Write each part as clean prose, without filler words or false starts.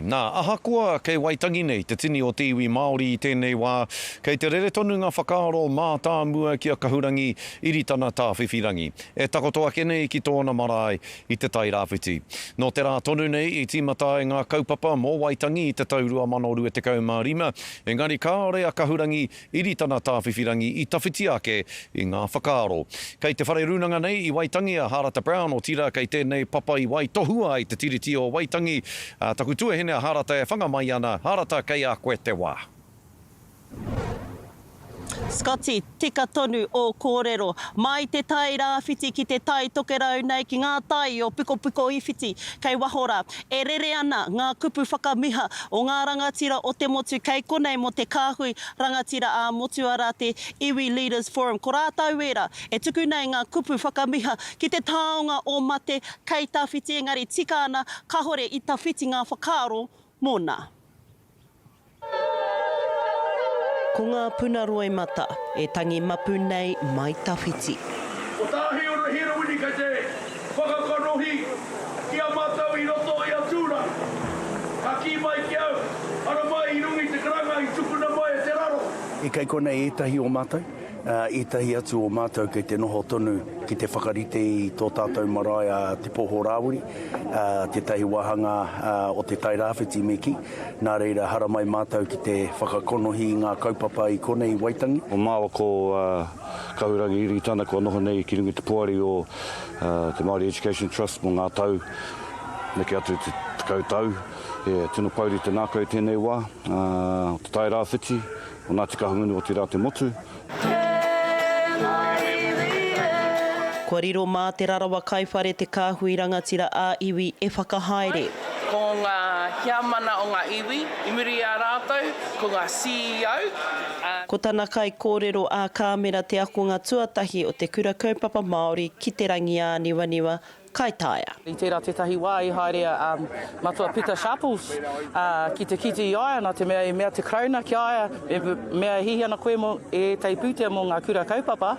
Nā, ahakoa kei Waitangi nei te tini o te iwi Māori i tēnei wā, kei te rere tonu ngā whakaaro mātāmua ki a Kahurangi Iritana Tāwhiwhirangi, e takoto ake nei ki tōna marae i Te Tai Rāwhiti. Nō te rā tonu nei i tīmata ai ngā kaupapa mō Waitangi i te tau 2025, engari kāore a Kahurangi Iritana Tāwhiwhirangi i tawhiti ake i ngā whakaaro. Kei te whare rūnanga nei i Waitangi a Hārata Brown, otirā kei tēnei papa i waitohua ai te Tiriti o Waitangi, ā, taku tuahine a Hārata e whanga mai ana. Hārata, kei a koe te wā. Scotty, tika tonu ō kōrero. Mai te Tai Rāwhiti ki te Tai Tokerau nei ki ngā tai o Pikopikoiwhiti kei waho rā. E rere ana ngā kupu whakamiha o ngā rangatira o te motu kei konei mō te kāhui rangatira ā-motu arā te Iwi Leaders Forum. Ko rātou ērā e tuku nei ngā kupu whakamiha ki te taonga o mate kei tawhiti engari tika ana kahore i tawhiti ngā whakaaro mōna. Ko ngā puna roimata e tangi mapu nei mai tawhiti. Ko tā Hīona Herewini kei te whakakanohi ki a mātou i roto i a Tūranga. Ka kī mai ki au, Haramai i runga i te karanga i tukuna mai e te raro. Kei konei ētahi o mātou, ētahi atu o mātou kei te noho tonu ki te whakarite i tō tātou marae a Te Poho Rāwiri, tētahi wāhanga o Te Tairāwhiti me kī. Nā reira, haramai mātou ki te whakakonohi i ngā kaupapa i konei i Waitangi. Ko māua ko Kahurangi Iritana kua noho nei ki runga i te poari o te Māori Education Trust mō ngā tau neke atu i te 10 tau. He tino pouri te ngākau i tēnei wā o Te Tairāwhiti, o Ngāti Kahungunu otirā te motu. Kua riro mā Te Rarawa Kaiwhare te kāhui rangatira ā-iwi e whakahaere. Ko ngā heamana o ngā iwi, i muri i a rātou, ko ngā CEO. Ko tana kaikōrero ā-kāmera te akonga tuatahi o te Kura Kaupapa Māori ki Te Rangiāniwaniwa, Kaitaia. I tērā tētahi wā i haere a Matua Pita Sharples ki te kite i a ia, nā te mea i mea te Karauna ki a ia, me mea e hiahia ana koe mō ētahi pūtea mō ngā kura kaupapa,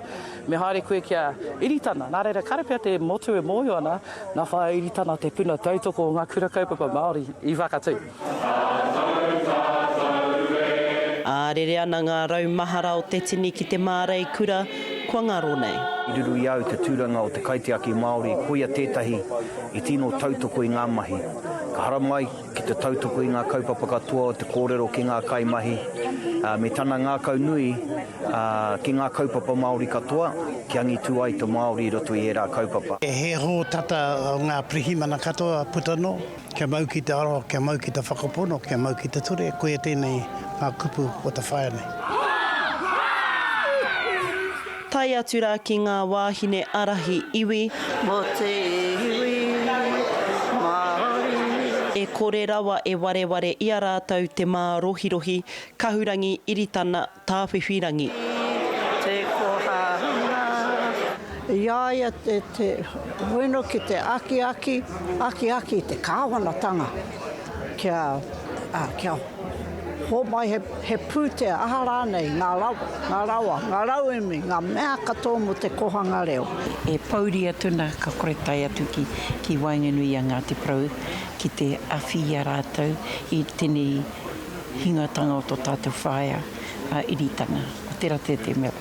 me haere koe ki a Iritana. Nā reira, kāre pea te motu e mōhio ana, nā Whaea Iritana te puna tautoko o ngā kura kaupapa Māori i whakatū. Ā, rere ana ngā rau mahara o te tini ki te māreikura kua ngaro nei. I riro i a au te tūranga o te kaitiaki Māori, koia tētahi i tino tautoko i ngā mahi. Ka haramai ki te tautoko i ngā kaupapa katoa o te kōrero ki ngā kaimahi, ā, me tana ngākau nui, ā, ki ngā kaupapa Māori katoa, kia angitū ai te Māori i roto i ērā kaupapa. He hōtata ngā pirihimana katoa puta noa. Kia mau ki te aroha, kia mau ki te whakapono, kia mau ki te ture, koia tēnei ngā kupu o te whaea nei. Tae atu rā ki ngā wāhine ārahi iwi. Mō te iwi Māori. E kore rawa e wareware i a rātou te mārohirohi, kahurangi, iritana, Tāwhiwhirangi. Te kohanga. I a ia te wheno ki te akiaki, akiaki i te kāwanatanga kia, kia hōmai he, he pūtea, aha rānei, ngā rawa, ngā rawa, ngā rauemi, ngā mea katoa mō te kohanga reo. E pouri atu ana ka kore tae atu ki, ki waenganui i a Ngāti Porou ki te awhi i a rātou i tenei hingatanga o to tatou whaea a Iritana. Ko tera tētehi mea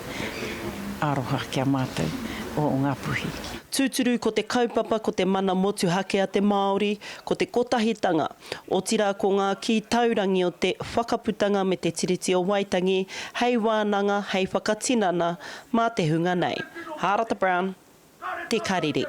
aroha ki a mātou o Ngāpuhi. Tūturu ko te kaupapa ko te mana motuhake a te Māori, ko te kotahitanga, otirā ko ngā kī taurangi o te Whakaputanga me te Tiriti o Waitangi hei wānanga, hei whakatinana mā te hunga nei. Hārata Brown, Te Karere.